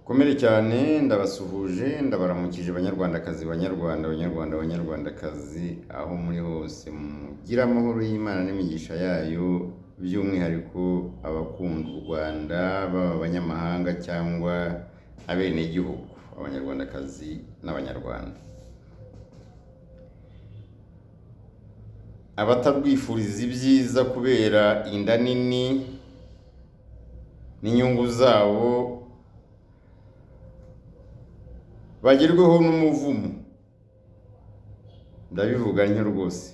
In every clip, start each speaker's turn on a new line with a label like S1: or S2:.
S1: Komere cyane, ndabasuhuje, ndabaramukije, Banyarwandakazi, Banyarwanda, Banyarwanda, Banyarwandakazi, aho muri hose mugire amahoro y'Imana n'imigisha yayo, by'umwihariko abakunda u Rwanda, baba abanyamahanga cyangwa abenegihugu, Abanyarwandakazi n'Abanyarwanda. Abatarwifuriza ibyiza kubera inda nini n'inyungu zabo, bagerweho n'umuvumo. Ndabivuga ntyo rwose.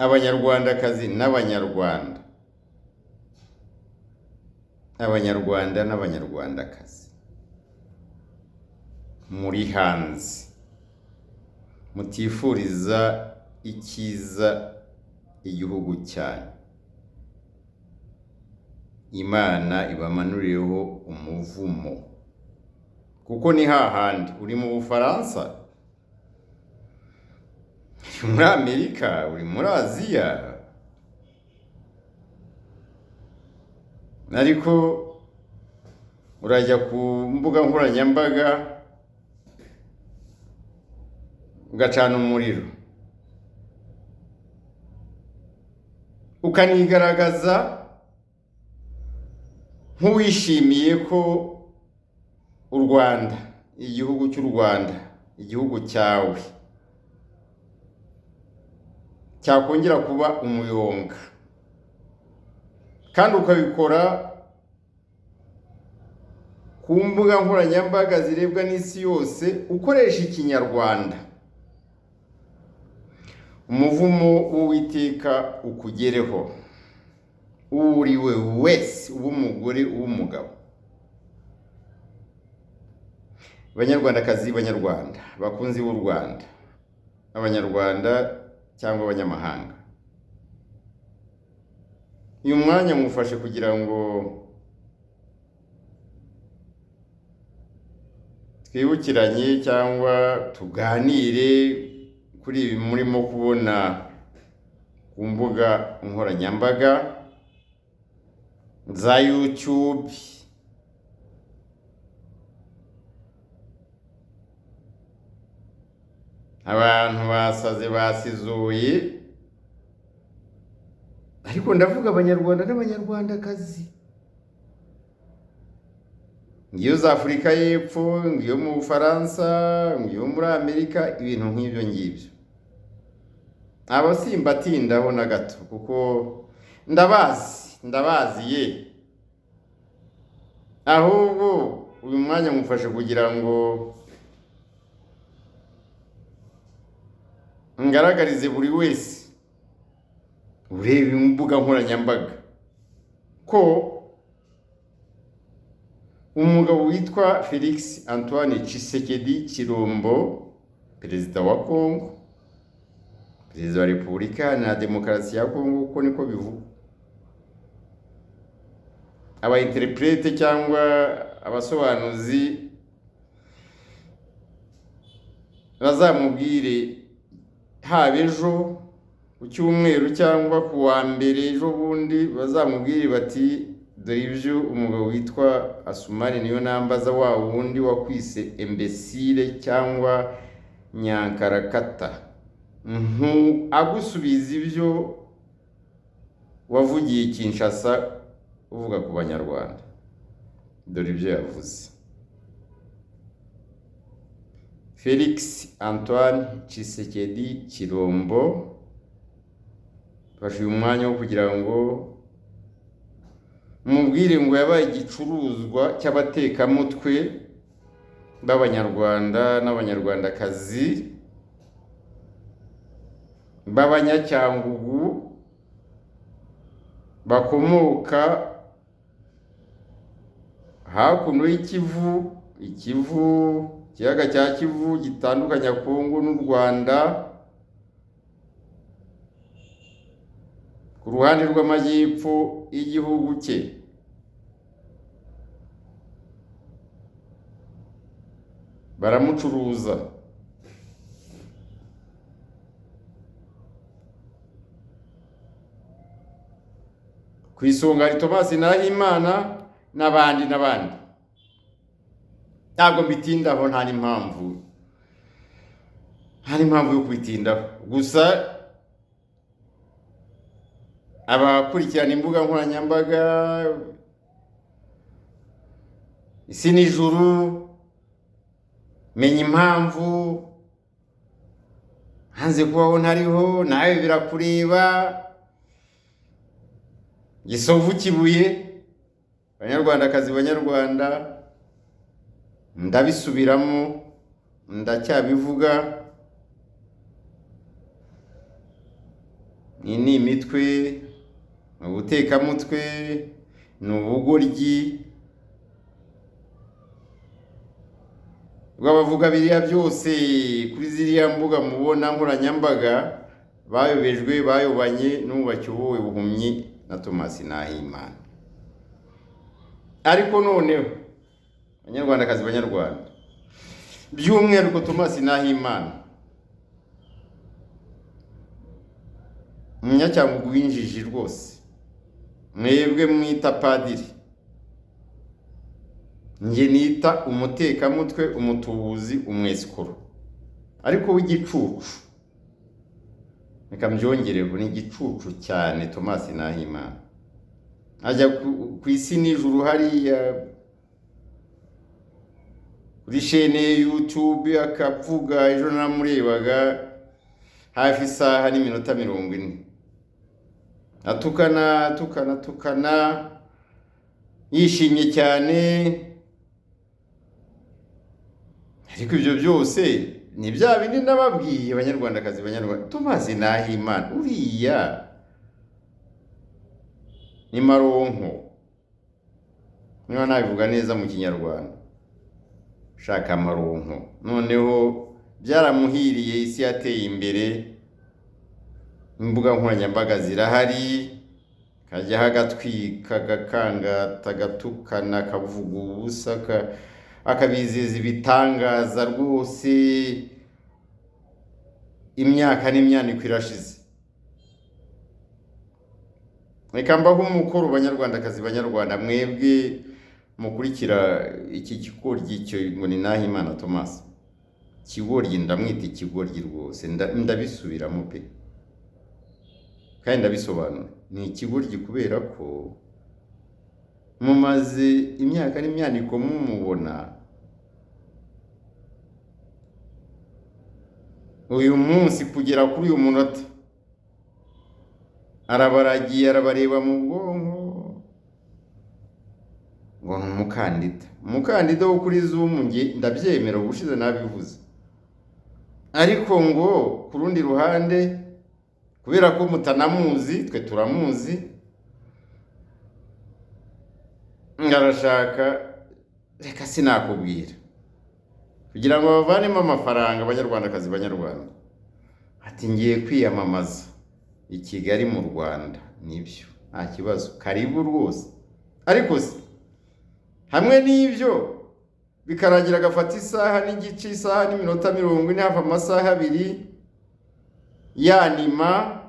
S1: Abanyarwandakazi n'Abanyarwanda, Abanyarwanda n'Abanyarwandakazi muri hanze, mutifuriza icyiza igihugu cyanyu, Imana ibamanurireho umuvumo, kuko ni hahandi uri mu Bufaransa, uri muri Amerika, uri muri Aziya, ariko urajya ku mbuga nkoranyambaga ugacana umuriro, ukanigaragaza nk'uwishimiye ko u Rwanda, igihugu cy'u Rwanda, igihugu cyawe cyakongera kuba umuyonga, kandi ukabikora ku mbuga nkoranyambaga zirebwa n'isi yose ukoresha Ikinyarwanda. Umuvumo w'Uwiteka ukugereho, uriwe wese, uw'umugore, uw'umugabo. Banyarwandakazi, Banyarwanda, bakunzi b'u Rwanda, Abanyarwanda cyangwa abanyamahanga, uyu mwanya mufashe kugira ngo twibukiranye cyangwa tuganire kuri ibi murimo kubona ku mbuga nkoranyambaga za YouTube, abantu basaze basizuye, ariko ndavuga Abanyarwanda n'Abanyarwandakazi, ngiyo za Afurika y'Epfo, ngiyo mu Bufaransa, ngiyo muri Amerika, ibintu nk'ibyo ngibyo. Abo simbatindaho na gato kuko ndabazi, ndabazi ye. Ahubwo uyu mwanya mufashe kugira ngo ngaragarize buri wese ureba imbuga nkoranyambaga ko umugabo witwa Felix Antoine Tshisekedi Tshilombo, perezida wa Congo, perezida wa Repubulika Iharanira Demokarasi ya Congo, uko niko bivugwa, aba interprete cyangwa abasobanuzi bazamubwire, haba ejo ku cyumweru cyangwa ku wa mbere ejo bundi, bazamubwire bati dore ibyo umugabo witwa Asumani niyo nambaza, wa wundi wakwise imbesire cyangwa nyankarakata, agusubiza ibyo wavugiye Kinshasa uvuga ku Banyarwanda. Dore ibyo yavuze. Felix Antoine Tshisekedi Tshilombo, mfashe uyu mwanya wo kugira ngo mubwire ngo yabaye igicuruzwa cy'abatekamutwe b'Abanyarwanda n'Abanyarwandakazi b'Abanyacyangugu bakomoka hakuno y'Ikivu, Ikivu, ikiyaga cya Kivu gitandukanya Kongo n'u Rwanda, ku ruhande rw'amajyepfo y'igihugu cye. Baramucuruza. Ku isonga hari Thomas Nahimana N'abandi n'abandi, ntabwo mbitindaho, nta n'impamvu yo kubitindaho. Gusa abakurikirana imbuga nkoranyambaga, Isi n'Ijuru, Menya Impamvu, Hanze Kubaho Ntariho, nawe birakureba. Gisovu, Kibuye, Banyarwandakazi, Banyarwanda, ndabisubiramo, ndacyabivuga, iyi ni imitwe, ni ubutekamutwe, ni ubugoryi bw'abavuga biriya byose kuri ziriya mbuga mubona nkoranyambaga. Bayobejwe, bayobanye n'ubu bakiyobowe buhumyi na Thomas Nahimana. Ariko noneho, Banyarwandakazi, Banyarwanda, by'umwihariko Thomas Nahimana, umunyacyangugu w'injiji rwose, mwebwe mwita padiri, njye nita umutekamutwe, umutubuzi, umwesikoro, ariko w'igicucu. Reka mbyongereho, ni igicucu cyane. Thomas Nahimana ajya ku Isi n'Ijuru hariya kuri chaîne ye YouTube akavuga. Ejo namurebaga hafi isaha n'iminota 40, atukana, atukana, atukana, yishimye cyane. Ariko ibyo byose ni bya bindi nababwiye, Banyarwandakazi, Banyarwanda. Thomas Nahimana uriya ni maronko, niba nabivuga neza mu Kinyarwanda, shaka amaronko. Noneho byaramuhiriye, isi yateye imbere, imbuga nkoranyambaga zirahari, kajyaho agatwika, agakangata, agatukana, akavuga ubusa, akabizeza ibitangaza rwose. Imyaka n'imyaniko irashize. Reka mbaho umukoro, Banyarwandakazi, Banyarwanda, mwebwe mukurikira iki kigoryi cyo ngo ni Nahimana Thomas. Kigoryi, ndamwita ikigoryi rwose, ndabisubiramo pe, kandi ndabisobanura. Ni ikigoryi kubera ko mumaze imyaka n'imyaniko mumubona. Uyu munsi, kugera kuri uyu munota, arabaragiye, arabareba mu bwonko ngo ni umukandida, umukandida wo kuri Zoom. Nge ndabyemera, ubushize nabivuze. Ariko ngo ku rundi ruhande, kubera ko mutanamuzi, twe turamuzi, arashaka, reka sinakubwira, kugira ngo bavanemo amafaranga. Abanyarwandakazi, Banyarwanda, ati ngiye kwiyamamaza i Kigali mu Rwanda. Nibyo, nta kibazo, karibu rwose. Ariko se hamwe n'ibyo bikarangira agafata isaha n'igice, isaha n'iminota 40, hafi amasaha 2, yanima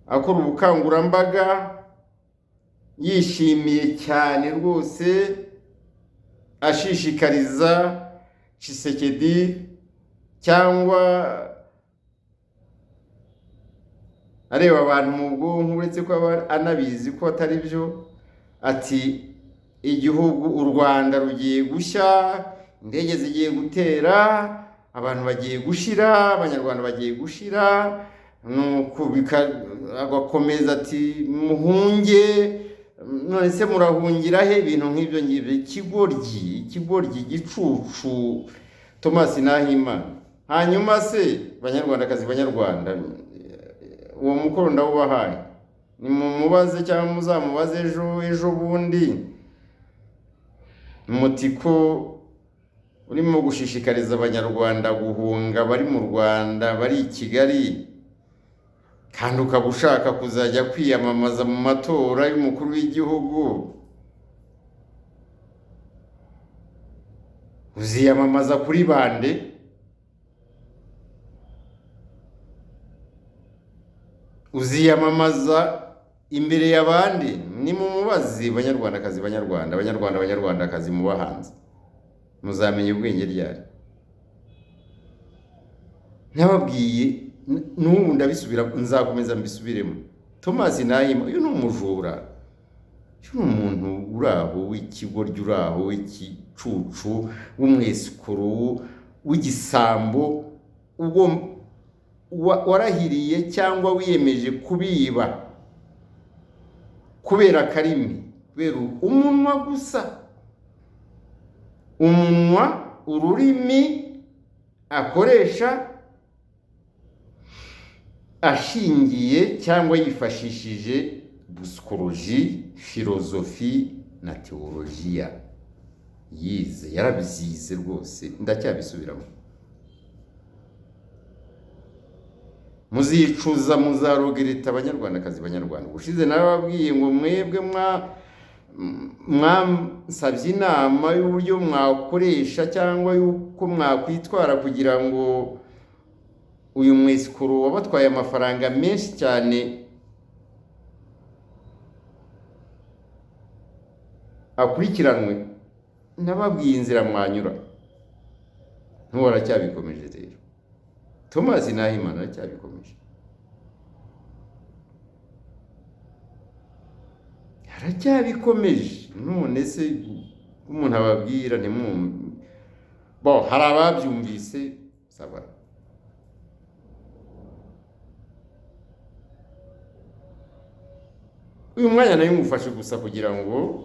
S1: akora ubukangurambaga, yishimiye cyane rwose, ashishikariza Tshisekedi cyangwa areba abantu mu bwonko, uretse ko aba anabizi ko atari byo, ati igihugu u Rwanda rugiye gushya, indege zigiye gutera, abantu bagiye gushira, Abanyarwanda bagiye gushira. Nuko agakomeza ati muhunge. None se murahungira he? Ibintu nk'ibyo ngibyo. Ikigoryi, ikigoryi, igicucu, Thomas Nahimana. Hanyuma se, Banyarwandakazi, Banyarwanda, uwo mukoro ndawubahaye, nimumubaze cyangwa muzamubaze ejo, ejo bundi, muti ko urimo gushishikariza Abanyarwanda guhunga, bari mu Rwanda, bari i Kigali, kandi ukaba ushaka kuzajya kwiyamamaza mu matora y'umukuru w'igihugu, uziyamamaza kuri bande? Uziyamamaza Imbere y'abandi ni mu mubazi, banyarwandakazi, banyarwanda, banyarwanda, banyarwandakazi muba hanze, muzamenya ubwenge ryari? Nababwiye, n'ubu ndabisubira, nzakomeza mbisubiremo. Thomas Nahima uyu ni umujura, uyu ni umuntu uri aho w'ikigoryi, uri aho w'igicucu, w'umwesikoro, w'igisambo, ubwo warahiriye cyangwa wiyemeje kubiba kubera akarimi, kubera umunwa gusa, umunwa, ururimi akoresha ashingiye cyangwa yifashishije psychologie, philosophie na théologie yize, yarabyize rwose, ndacyabisubiramo. Muzicuza, muzarogereta, abanyarwandakazi, banyarwanda. Ubushize narababwiye ngo mwebwe mwansabye inama y'uburyo mwakoresha cyangwa y'uko mwakwitwara kugira ngo uyu mwesikoro wabatwaye amafaranga menshi cyane akurikiranwe. Nababwiye inzira mwanyura, n'ubu aracyabikomeje. Rero Thomas Nahimana aracyabikomeje, aracyabikomeje. None se umuntu ababwira ntimwumve? Bo hari ababyumvise, saba uyu mwanya nayo ngufashe gusa kugira ngo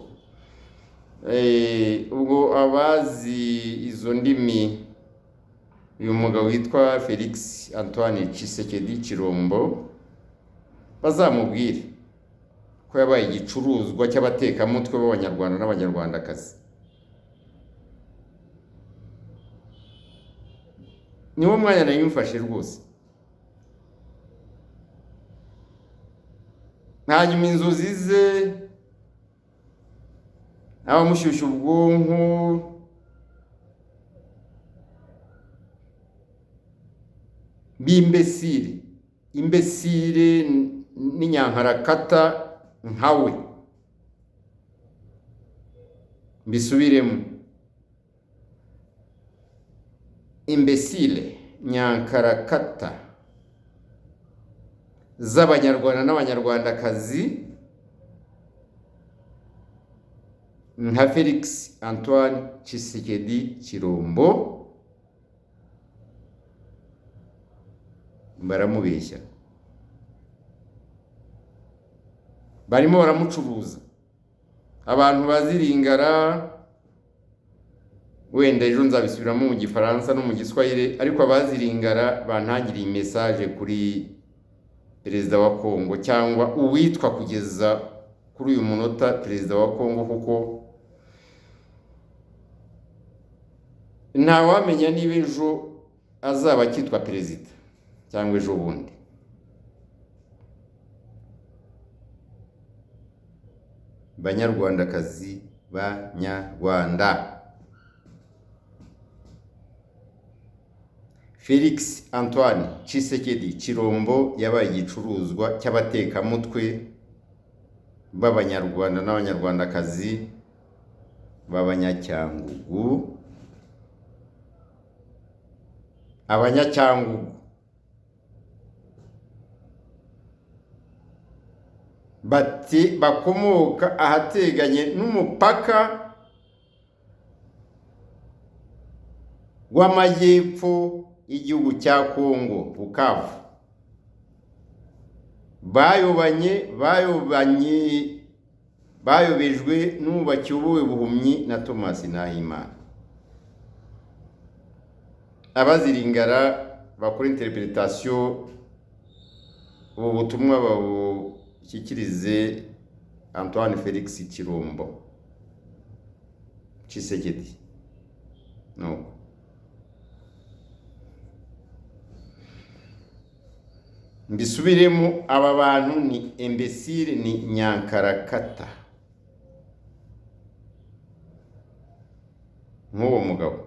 S1: ubwo abazi izo ndimi, uyu mugabo witwa Felix Antoine Tshisekedi Tshilombo bazamubwire ko yabaye igicuruzwa cy'abatekamutwe b'abanyarwanda n'abanyarwandakazi. Niwo mwanya nayo mfashe rwose. Hanyuma inzozi ze, abamushyushya ubwonko, b'imbesire, imbesire n'inyankarakata nkawe, mbisubiremo, imbesire nyankarakata z'abanyarwanda n'abanyarwandakazi nka Felix Antoine Tshisekedi Tshilombo baramubeshya, barimo baramucuruza. Abantu baziringara, wenda ejo nzabisubiramo mu Gifaransa no mu Giswahili, ariko abaziringara bantangiriye message kuri perezida wa Kongo cyangwa uwitwa kugeza kuri uyu munota perezida wa Kongo, kuko ntawamenya niba ejo azaba akitwa perezida cyangwa ejo bundi. Banyarwandakazi, banyarwanda, Felix Antoine Tshisekedi Tshilombo yabaye igicuruzwa cy'abatekamutwe b'abanyarwanda n'abanyarwandakazi b'abanyacyangugu, abanyacyangugu bati bakomoka ahateganye n'umupaka w'amajyepfo y'igihugu cya Kongo, Bukavu. Bayobanye bayobejwe n'ubakiyobowe buhumyi na Thomas Nahimana. Abaziringara bakora interpretation, ubu butumwa babushyikirize Antoine Felix Tshilombo Tshisekedi. No. Mbisubiremo, aba bantu ni imbesire, ni nyankarakata nk'uwo mugabo.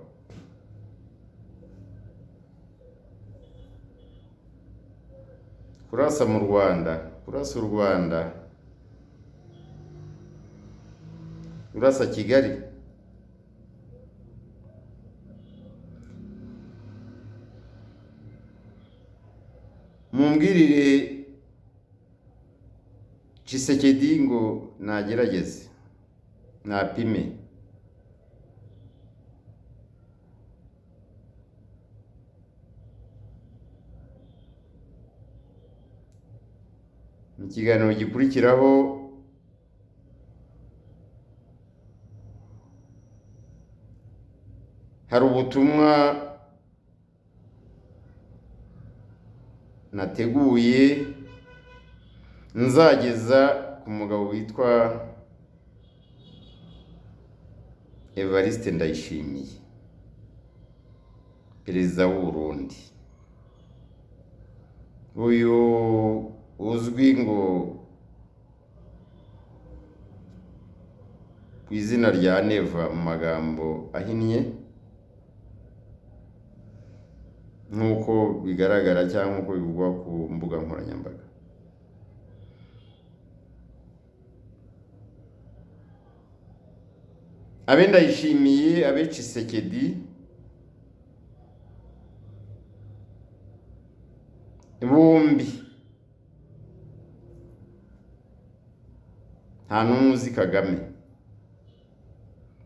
S1: Kurasa mu Rwanda, kurasa u Rwanda Urasa Kigali. Mumbwirire Tshisekedi ngo nagerageze napime. Mu kiganiro gikurikiraho hari ubutumwa nateguye nzageza ku mugabo witwa Evariste Ndayishimiye, perezida w'u Burundi, uyu uzwi ngo ku izina rya Neva mu magambo ahinnye, nk'uko bigaragara cyangwa nk'uko bivugwa ku mbuga nkoranyambaga. Abe Ndayishimiye, abe Tshisekedi, bombi nta n'umwe uzi Kagame,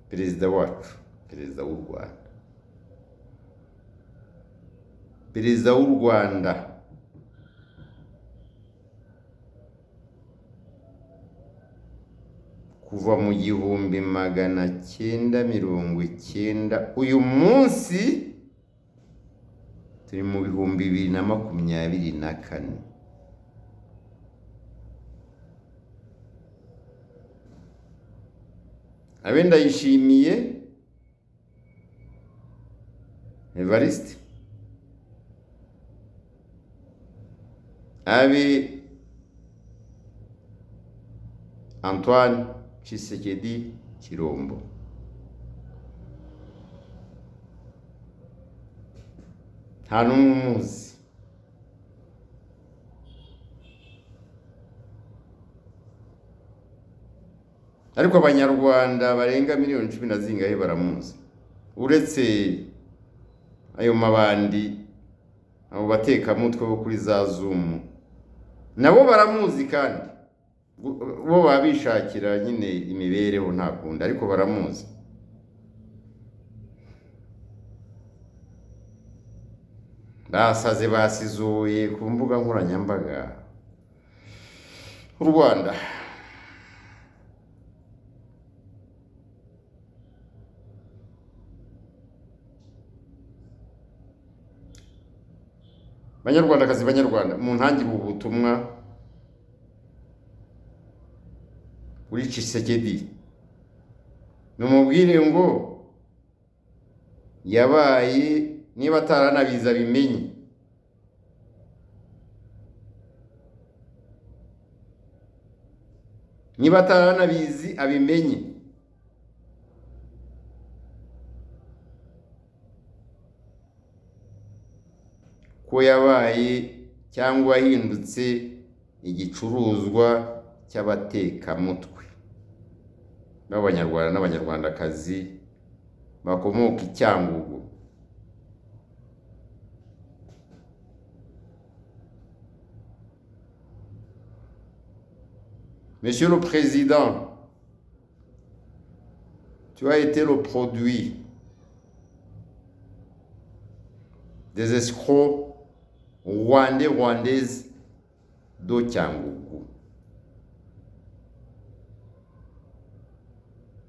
S1: perezida wacu, perezida w'u Rwanda, perezida w'u Rwanda. Kuva mu 1990, uyu munsi turi mu 2024. Abe Ndayishimiye Evariste, abe Antoine Tshisekedi Tshilombo, nta n'umwe umuzi. Ariko abanyarwanda barenga miliyoni 10 na zingahe baramuzi, uretse ayo mabandi, abo batekamutwe bo kuri za Zoom nabo baramuzi, kandi bo babishakira nyine imibereho nta kundi, ariko baramuzi. Basaze basizuye ku mbuga nkoranyambaga u Rwanda. Banyarwandakazi, banyarwanda, muntangire ubu butumwa kuri Tshisekedi, numubwire ngo yabaye, niba ataranabizi abimenye, niba ataranabizi abimenye, ko yabaye cyangwa yahindutse igicuruzwa cy'abatekamutwe b'abanyarwanda n'abanyarwandakazi bakomoka i Cyangugu. Monsieur le Président, tu as été le produit des escrocs rwandais, rwandaises de Cyangugu.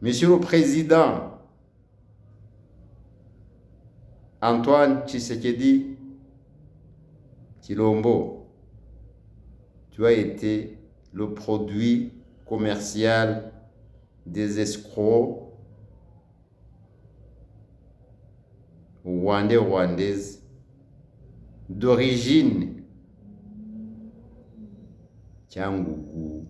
S1: Monsieur le Président, Antoine Tshisekedi Tshilombo, tu as été le produit commercial des escrocs rwandais, rwandaises d'origine Cyangugu.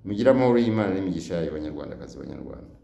S1: Mugire amahoro y'Imana n'imigisha yayo, banyarwandakazi, banyarwanda.